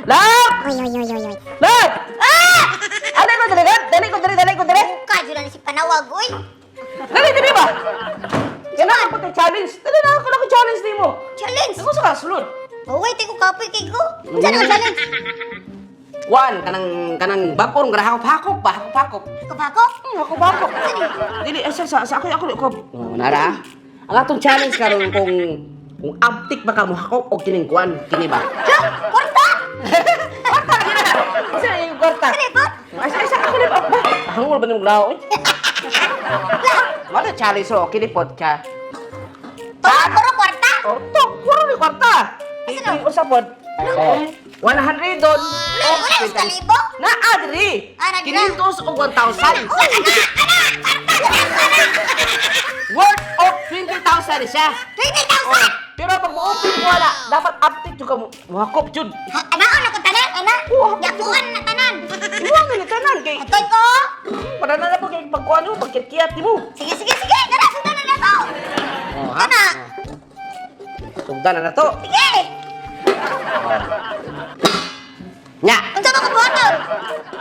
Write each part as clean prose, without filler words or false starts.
Love! Oy, oy, oy, oy, oy. Love! Ah! Dali ko dali, love! Dali ko dali, dali ko dali! Ka, jud na si panawag, oy. Dali, dali ba? Yan na ako challenge. Dali na ako na ko challenge nimo. Challenge. Ako sa kasulod. Oh, wait, ko kapoy kay ko. Unsa na ang challenge? One, kanang kanang bag-o rong hakop hakop ba, hakop hakop. Kapako? Hakop hakop. Dili asa sa sa ako ako ko. Oh, nara. Ang atong challenge karon kung abtik ba ka mo hakop og kining kuan kini ba? Ha? Kwarta! Kwarta lagi na. Asa yung kwarta? Kani po? Asa asa ako ni ba? Hangol ba nimong lao? Wala challenge ro kini pod ka. Toro, toro, kwarta! Oh, to, kuro ni kwarta. Asa na? Usa pod. Oh, 100 don. Wala, wala, sa libo? Na adri. Ah, na dira. 500 og 1,000. Oh, ana, ana, kwarta, ana, ana. Worth of 20,000 siya. 20,000! Pero pag mo-open mo wala, dapat update jud ka mo. Muhakop jud. Ha, Ana, na ko tanan, ana. Oo, hakop Yakuan na tanan. Iwa nga ni tanan kay Atoy ko. para na na po kay pagkuan mo, pagkiyat nimo. Sige, sige, sige. Tara, sundan na na to. Oh, Ana. Sugdan na na to. Sige. Nya. Unsa ba ko buhaton?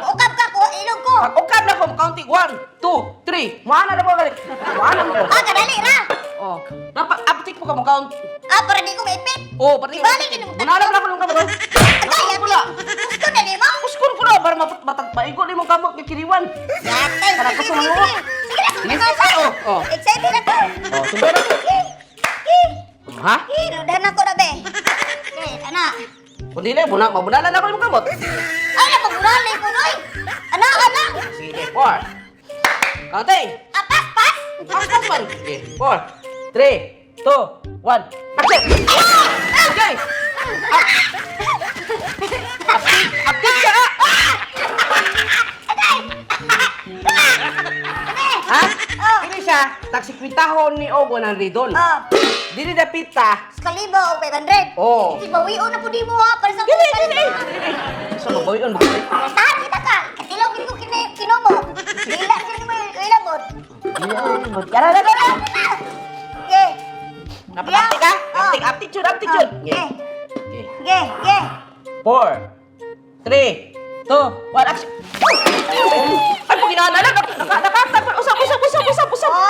Ukab ka ko, ilog ko. Pag ukab na ko, counting 1, 2, 3. Moana na po balik. Moana mo ko. Ah, kadali ra. Oh. Dapat update mo ka mo count. Ah, para di ko maipit. Oh, pati. Ibalik yun mo. Bunala na ko nung kamot. Agay, Wala. Gusto na nimo? Kuskon ko na para maput matag maigo nimo kamot kay kiriwan. Yatay. Para Sige, gusto sige, mo. sige. Sige na, Sige, sundan na. oh, oh. Excited na ko. Oh, sundan na. Sige. Sige. Ha? Sige, rudahan ako na be. Sige, ana. Kung dili, buna, mabunala na ko nimo kamot. Ay, napagurali ko, noy. Ana, ana. Sige, four. Counting. Ah, pas, pas. Pas, pas, man. Sige, four, three, two, one. Action! Okay! Update! Update ka! Ah! Ha? Oh. Kini siya, tagsikwintahon ni Og 100 doon. Oh. Dili na pita. Kalibo o 500. Oh. Si bawion na po di mo ha, para sa Dili, dili. Dili. Sa mabawion mo. Tahan kita ka. Katilaw gid ko kinomo. Ila gid mo ilabot. Yara, yara, yara. Ge. Dapat update ka? Oh. Update, update yun, update yun. Ge. Okay. Ge, ge. Four, three, two, one, action! Ay, pag inaana lang, nakatag, usap, usap, usap, usap, usap! Oh!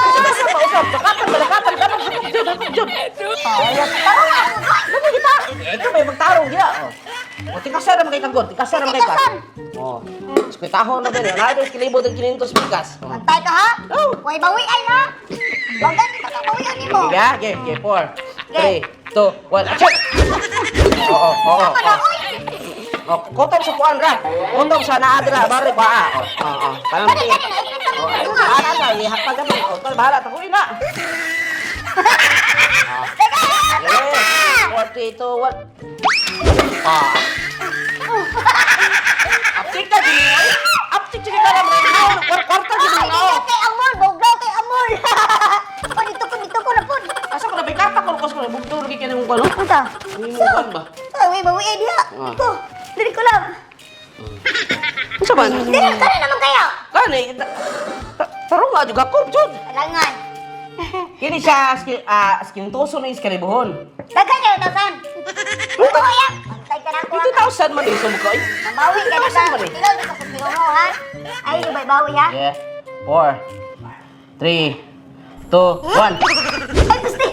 Usap, usap, usap, nakatag, nakatag, nakatag, hakop jud, hakop jud! Tarong ako, boy. Lami kita! Ikaw may magtarong gila. O, tikasan naman kay kagod, tikasan naman kay ka. Tikasan. O, eskwetahon na din. Wala doon kilibo din kinintos bigas. O. Antay ka ha? Oh. Way bawi ay ha. Bagan kita ka bawion nimo. Sige, okay, okay, four, three, two, one, action! Oo, oo, Ako na, oo. oy. O, kotong sa kuan ra. Kotong sa naadra, bare pa. O, oo, oo. Tanang Kani kani na ikita mo Oh, tunga. bahala na, ihapag ka. Oh, tol, bahala takuin na. Teka. Yeah. 4, 3, 2, 1. Ah. Aptik ka, gini mo. Aptik ka lang, mga kwarta, gini Ay, mo. dito kay Amol, buglaw kay Amol. Ko dito ko dito ko na pud. Asa ko na, may karta ko, ko na, bugto, lagi ka na mong kano. Unsa? Ano yung mong ba? Ay, way bawi ay diha. Ah. Dito. Dili ko lang. Unsa man? Dili kani naman kaya. Kani, tarong nga, juga ko, jud. Alangan. Kini siya, skin tuso na iskaribuhon. Daghan kayo tasan. Ito ya. Antay ka na ako. 2,000 man, isa mo ka, eh. Mabawi ka na sa. 2,000 man, eh. Tilaw ka sa kinumo ha. Ay, bay bawi ha. Yeah. Four, three, two, one. Ay, gusti.